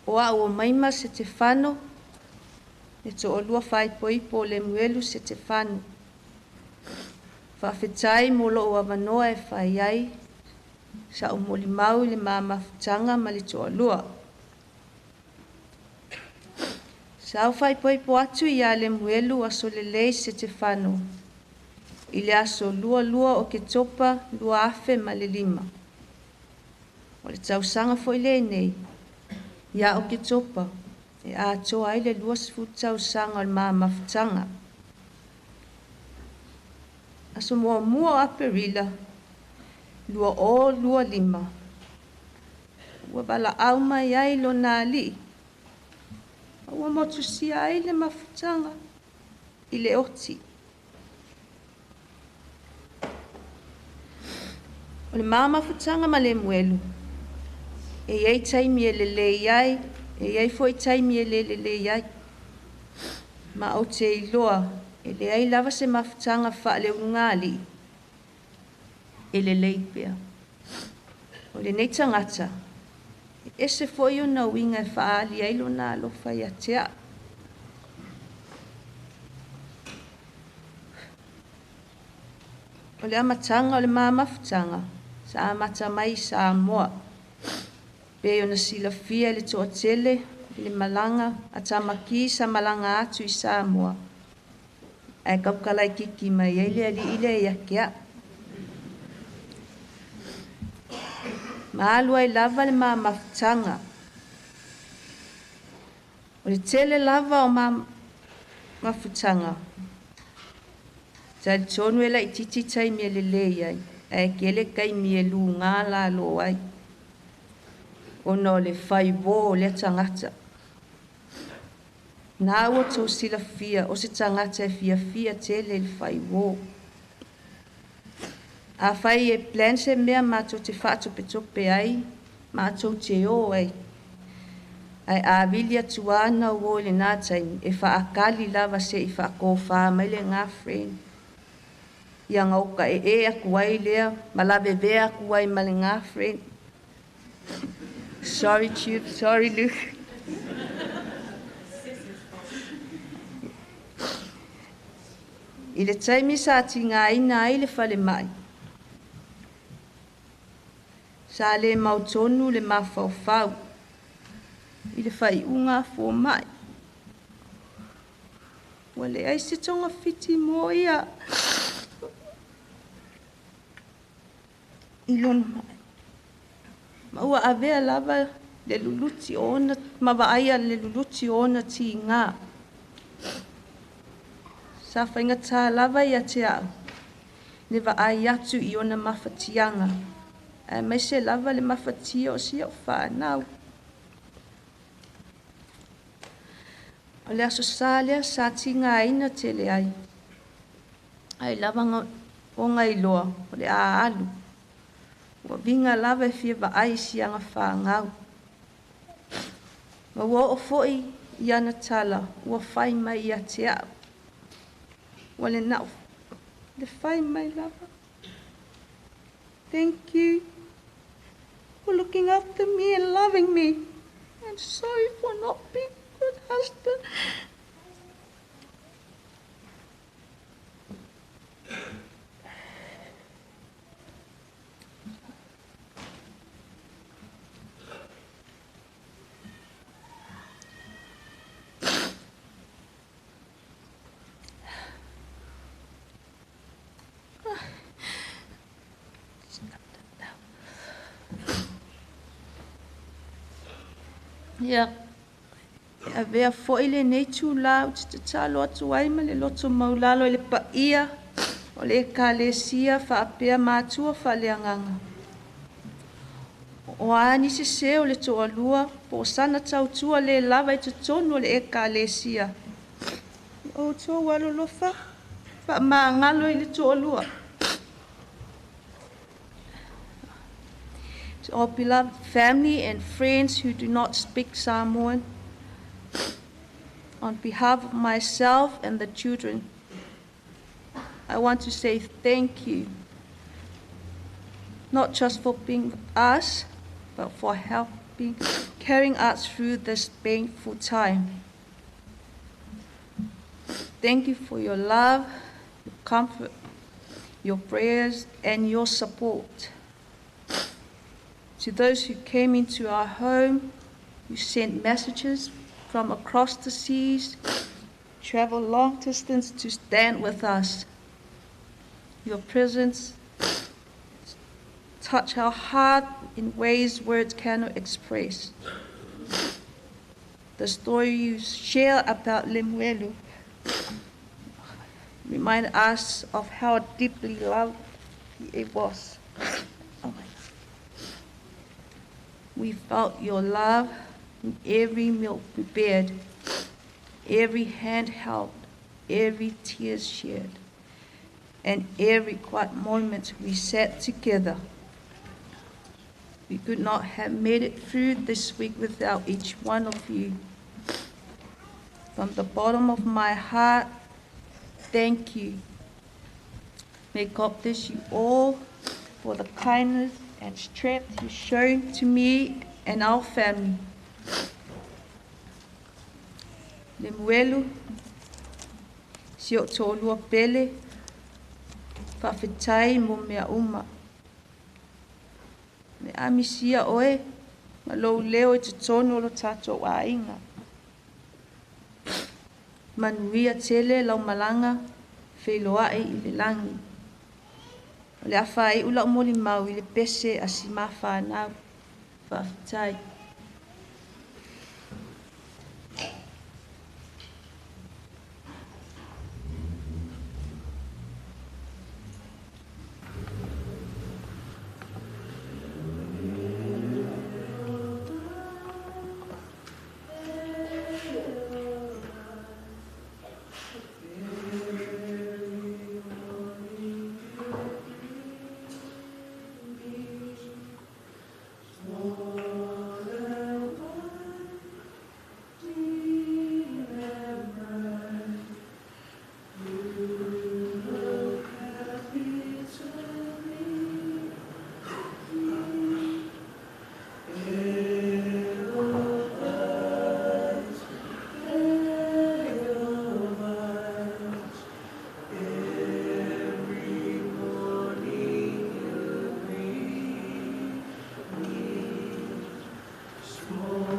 O a'u o Maima Setefano, le to'alua faaipoipo o Lemuelu Setefano. Faafetai mo lo'u avanoa e fai ai sa'u molimau i le ma mafutaga ma le to'alua. Sa ou faaipoipo atu iā Lemuelu Asolelei Setefano i le aso 22 o Oketopa 2005. O le tausaga foi lenei ia Oketopa e atoa ai le 20 tausaga o le ma mafutaga. Aso 1 o Aperila 2025, ua valaau mai ai lona alii, ua motusia ai le mafutaga i le oti. O le ma mafutaga ma Lemuelu, e iai taimi e lelei ai, e iai foi taimi e le lelei ai. Ma ou te iloa e leai lava se mafutaga faaleulugalii e lelei pea. O lenei tagata, e ese foi ona uiga e faaali ai lona alofa ia te a'u. O le amataga o le ma mafutaga, sa amata mai i Samoa. Pei ona silafia e le toatele i le malaga a Tamaki sa malaga atu i Samoa, ae taukalaititi mai ai le alii lea ia te a'u. Ma alu ai lava le ma mafutaga. O le tele lava o ma mafutaga, talitonu e laitiiti taimi e lelei ai, ae tele taimi e lugā lalo ai, ona o le faiuō o lea tagata. Na ua outou silafia o se tagata e fiafia tele i le faiuō. Afai e plan se mea matou te faatopetope ai, matou te o ai. Ae a vili atu lava na uo i lena taimi, e faakali lava se'i faatofā mai lena friend. Ia ona otaee atu ai lea ma lavevea atu ai ma lena friend. Sorry, Chief. Sorry, Luke. I le taimi sa tigaina ai le falemai, sa le mautonu le mafaufau i le faaiuga a fomai. Ua leai se togafiti mo ia i lona mai. Ma ua avea lava le luluti o ona, ma vaaia le luluti o ona tigā. Sa faigata lava ia te a'u le vaai atu i ona mafatiaga, aemaise lava le mafatia o si a'u fanau. O le aso Sa lea sa tigaina tele ai, ai lava ona iloa o le a alu. Ua viga lava e fia vaai i si ana fanau. Ma ua oo foi i ana tala ua fai mai ia te a'u. Ua le na'u le fai mai lava. Thank you for looking after me and loving me. I'm sorry for not being a good husband. Ia, e avea foi lenei itulā ou te tatalo atu ai ma le loto maualalo i le paia o le Ekalesia faapea matua faaleagaga. O a nisi sesē o le toalua po o sana tautua le lava i totonu o le Ekalesia, ia outou alolofa faamagalo i le toalua. To our beloved family and friends who do not speak Samoan, on behalf of myself and the children, I want to say thank you, not just for being with us, but for help been carrying us through this painful time. Thank you for your love, your comfort, your prayers, and your support. To those who came into our home, who sent messages from across the seas, traveled long distance to stand with us. Your presence touch our heart in ways words cannot express. The story you share about Lemuelu remind us of how deeply loved he was. Oh my God. We felt your love in every meal prepared, every hand held, every tear shared, and every quiet moment we sat together. We could not have made it through this week without each one of you. From the bottom of my heart, thank you. May God bless you all for the kindness and strength you've shown to me and our family. Lemuelu, si o tōlua pele, faafetai mo mea uma. Le a misia oe, ma lou leo i totonu o lo tatou aiga. Manuia tele lau malaga feiloai i le lagi. O le a faaiu lau molimau i le pese a si mafanau. Faafetai. Small.